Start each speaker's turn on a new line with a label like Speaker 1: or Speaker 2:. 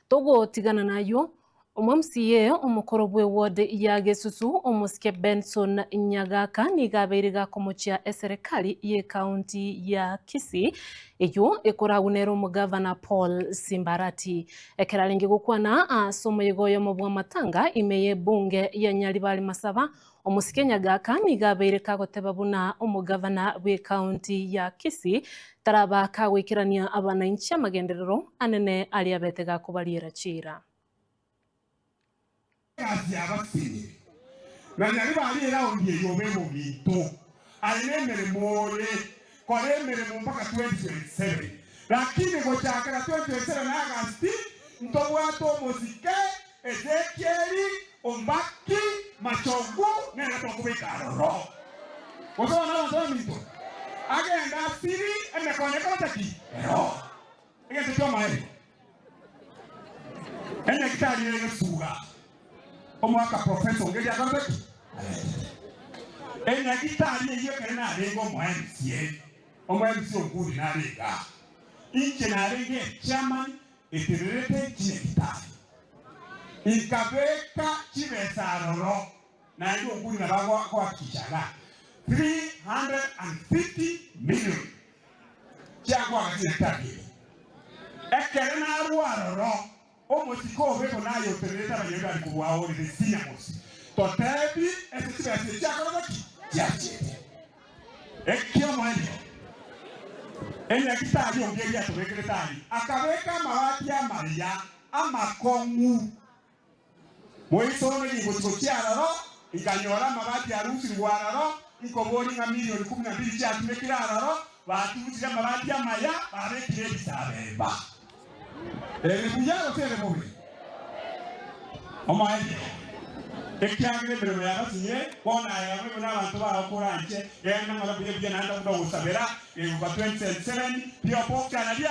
Speaker 1: Togotigana nayio, Omo-MCA omokoro bw'eward ya Gesusu, omosike Benson Nyagaka nigo abeire gakomochia eserekari y'ecounty ya Kisii eyio ekoragwa nere omogavana Paul Simbarati. Ekero arenge gokwana ase omoyega oyomo bw'amatanga ime y'ebunge ya Nyaribari Masaba, omosike Nyagaka nigo abeire kagoteba buna omogavana bw'ecounty ya Kisii taraba kagoikerania abanainchi amagenderero anene aria abete gakobariera chiira.
Speaker 2: Egasi y'abasinyi, na nyaribari eraundi eye obe omominto, aye nemeremo ore kora emeremo mpaka 2027, lakini gochakera 2027 August ntobwate omosike Ezekieli Ombaki Machogu nere tokobeka aroro. Gose bono abanto baminto agende asiri emekono ekorete ki? Ero. Egento ki'omoerio. Enyagitari ere gesuga omwaka professor ongeria akorete ki? Aretete. Enyagitari eyio ekere narenge omo MCA, omo MC Onkundi nare igaa. Inche narenge echairman etenerete chinyagitari. Inkabeka chibesa aroro naende Onkundi nabo agohakikisha igaa 350 million chiagoaka chinyagitari eria. Ekero narua aroro, omosike obe buna aye otenerete abanyaribari korwa ore the senior most, totebi ase chibesa echi chiakorete ki? Chiachiete. Eki'omoerio, enyagitari onge eria atobekerete aria, akabeka amabati amaya amakong'u. Moisone ningochia gochia aroro, inkanyora amabati arusirwe aroro, inkoboria ng'a milioni kumi na mbili chiatumekire aroro, baturusirie amabati amaya, babekire ebisabeba. Ere buya gose ere bobe? Omoerio, ekiagera emeremo yabasinyire, bono aye abe buna abanto bao koranche, genda ng'ora buya buya naende buna ogosabera, gegoka 2027, P.O. Box 102.